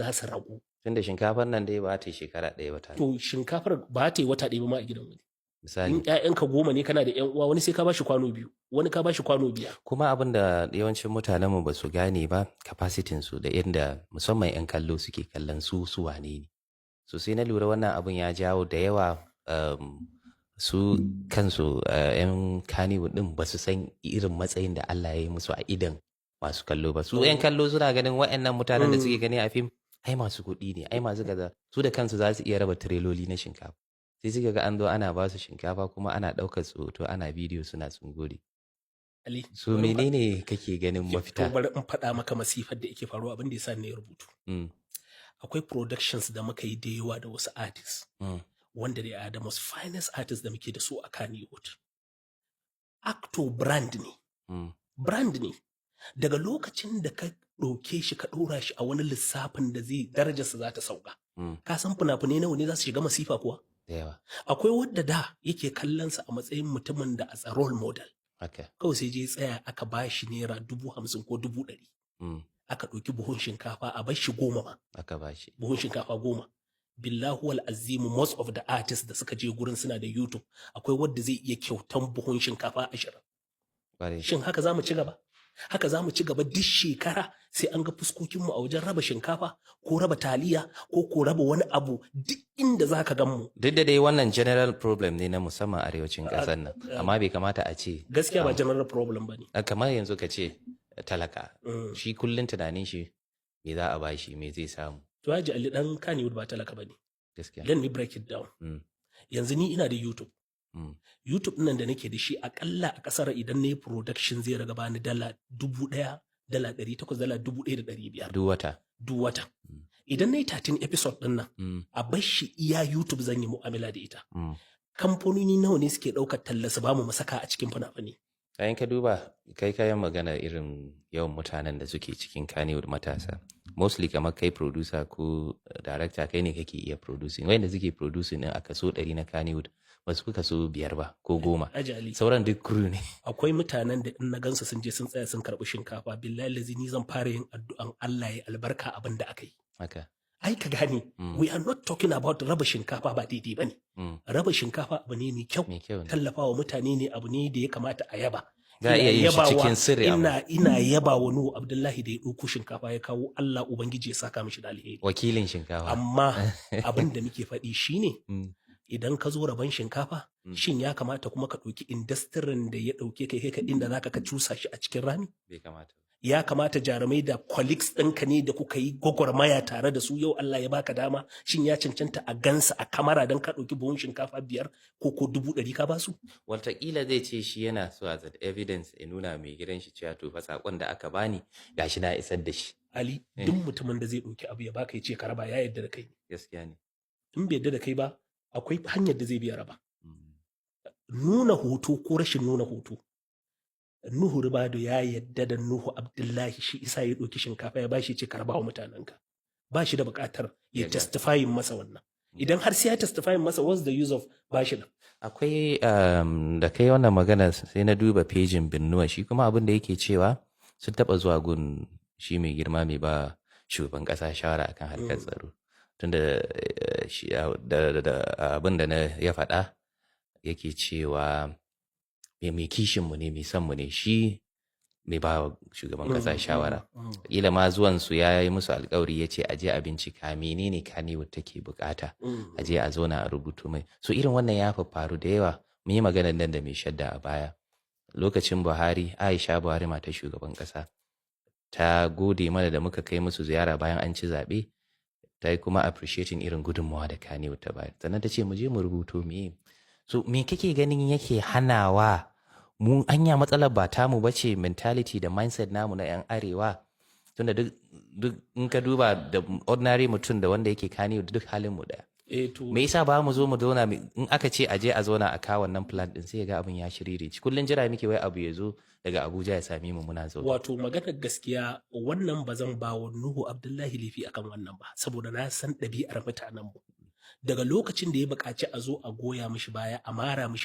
za su ragu. Tunda shinkafar nan dai ba ta yi shekara 1 ba ta. To, shinkafar ba ta yi wata 1 ba ma a gidan wani. Misali. In ƴaƴanka 10 ne, kana da ƴan uwa, wani sai ka bashi kwano 2, wani ka bashi kwano 5. Kuma abin da yawancin mutanenmu ba su gane ba, capacity su da inda musamman 'yan kallo suke kallon su su wane ne. So sai na lura wannan abin ya jawo da yawa su kansu 'yan Kannywood din ba su san irin matsayin da Allah ya yi musu a idon masu kallo ba. Su 'yan kallo suna ganin waɗannan mutanen da suke gani a fim ai masu kuɗi ne, ai masu kaza, su da kansu za su iya raba tireloli na shinkafa. Sai suka ga an zo ana ba su shinkafa kuma ana ɗaukar su hoto, ana bidiyo, suna sun gode. Ali, So menene kake ganin to mafita? Bari in faɗa maka masifar da yake faruwa, abin da yasa ne rubutu. Akwai productions da muka yi da yawa da wasu artists wanda they are the most finest artists da muke da su a Kannywood. Actor brand ne. Brand ne. Daga lokacin da ka ɗauke shi ka ɗora shi a wani lissafin da zai darajarsa za ta sauka. Ka san fina-finai nawa ne za su shiga masifa kuwa? Da yawa. Akwai wadda da yake kallonsa a matsayin mutumin da as a role model. Kawai sai je tsaya aka ba shi ₦50,000 ko 100,000. Aka ɗauki buhun shinkafa, a bar shi 10 ma. Aka ba shi. Buhun shinkafa 10. Billahi wal azimu, most of the artists da suka je gurin suna da YouTube. Akwai wadda zai iya kyautan buhun shinkafa 20. Shin haka za mu ci gaba? Haka za mu ci gaba, duk shekara sai an ga fuskokinmu a wajen raba shinkafa ko raba taliya ko raba wani abu, duk inda za ka gan mu. Duk da dai wannan general problem ne na musamman arewacin ƙasar nan, amma bai kamata a ce. Gaskiya ba general problem ba ne. Kamar yanzu ka ce talaka, shi kullum tunanin shi me za a bashi, me zai samu. To, Haji Ali, dan Kannywood ba talaka ba ne. Gaskiya. Let me break it down. Yanzu ni ina da YouTube. YouTube nan da nake da shi, akalla a kasar idan na yi production zai raga bani $1,000, $800, $1,500. Duk wata. Duk wata. Idan na yi 13 episode ɗin nan, a bar shi iya YouTube zan yi mu'amala da ita. Kamfanoni nawa ne suke ɗaukar talla su bamu mu saka a cikin fina-finai? Bayan ka duba kai kayan magana irin yawan mutanen da suke cikin Kannywood matasa. Mostly kamar kai producer ko director, kai ne kake iya producing. Wayanda suke producing din a kaso 100 na Kannywood ba su fi kaso 5 ba ko 10. Haji Ali. Sauran duk crew ne. Akwai mutanen da in na gansu sun je sun tsaya sun karɓi shinkafa, billahi lazi ni zan fara yin addu'an Allah ya albarka abin da aka yi. Ai ka gane, we are not talking about raba shinkafa ba daidai ba ne. Raba shinkafa abu ne mai kyau. Mai kyau ne. Tallafawa mutane ne, abu ne da ya kamata a yaba. Za a iya yin shi cikin sirri amma. Ina yaba wa Nuhu Abdullahi da ya ɗauko shinkafa ya kawo, Allah Ubangiji ya saka mishi da alheri. Wakilin shinkafa. Amma abin da muke faɗi shine, idan ka zo rabon shinkafa, shin ya kamata kuma ka ɗauki industry-n da ya ɗauke kai kai ka inda zaka ka cusa shi a cikin rami? Bai kamata. Ya kamata jarumai da colleagues ɗinka ne da kuka yi gwagwarmaya tare da su, yau Allah ya baka dama, shin ya cancanta a gansa a kamara don ka ɗauki buhun shinkafa 5 ko 100,000 ka basu? Wataƙila zai ce shi yana so as an evidence ya nuna mai gidan shi cewa to fa saƙon da aka bani gashi na isar da shi. Ali, duk mutumin da zai ɗauki abu ya baka ya ce ka raba, ya yarda da kai. Gaskiya ne. In bai yarda da kai ba, akwai hanyar da zai biya raba. Nuna hoto ko rashin nuna hoto. Nuhu Ribadu ya yadda da Nuhu Abdullahi, shi isa ya ɗauki shinkafa ya bashi ce ka raba wa mutanenka. Ba shi da buƙatar ya testifying masa wannan. Idan har sai ya testifying masa, what's the use of bashi nan? Akwai da kai wannan magana sai na duba pejin Binnuwa, shi kuma abin da yake cewa sun taɓa zuwa gun shi mai girma mai ba shugaban ƙasa shawara akan harkar tsaro. Tunda shi da abin da na ya faɗa yake cewa mai kishin mu ne, mai son mu ne, shi mai ba shugaban ƙasa shawara. Kila ma zuwan su ya yi musu alkawari, ya ce a je a bincika menene Kannywood take bukata. A je a zauna a rubutu mai. So irin wannan ya faru da yawa. Mun yi maganar nan da mai shadda a baya. Lokacin Buhari, Aisha Buhari, matar shugaban ƙasa, ta gode mana da muka kai musu ziyara bayan an ci zaɓe. Ta yi kuma appreciating irin gudunmawa da Kannywood ta bayar. Sannan ta ce mu je mu rubuto me. So me kake ganin yake hanawa mu? Anya matsalar ba tamu ba ce, mentality da mindset namu na 'yan arewa? Tunda duk in ka duba da ordinary mutum da wanda yake Kannywood, duk halin mu daya. Eh to. Me yasa ba mu zo mu zauna in aka ce a je a zauna a kawo wannan plan din, sai ga abin ya shirire ci? Kullun jira muke wai abu ya zo daga Abuja ya same mu muna zaune. Wato maganar gaskiya, wannan ba zan ba wa Nuhu Abdullahi laifi akan wannan ba, saboda na san ɗabi'ar mutanen mu. Daga lokacin da ya buƙaci a zo a goya mishi baya, a mara mishi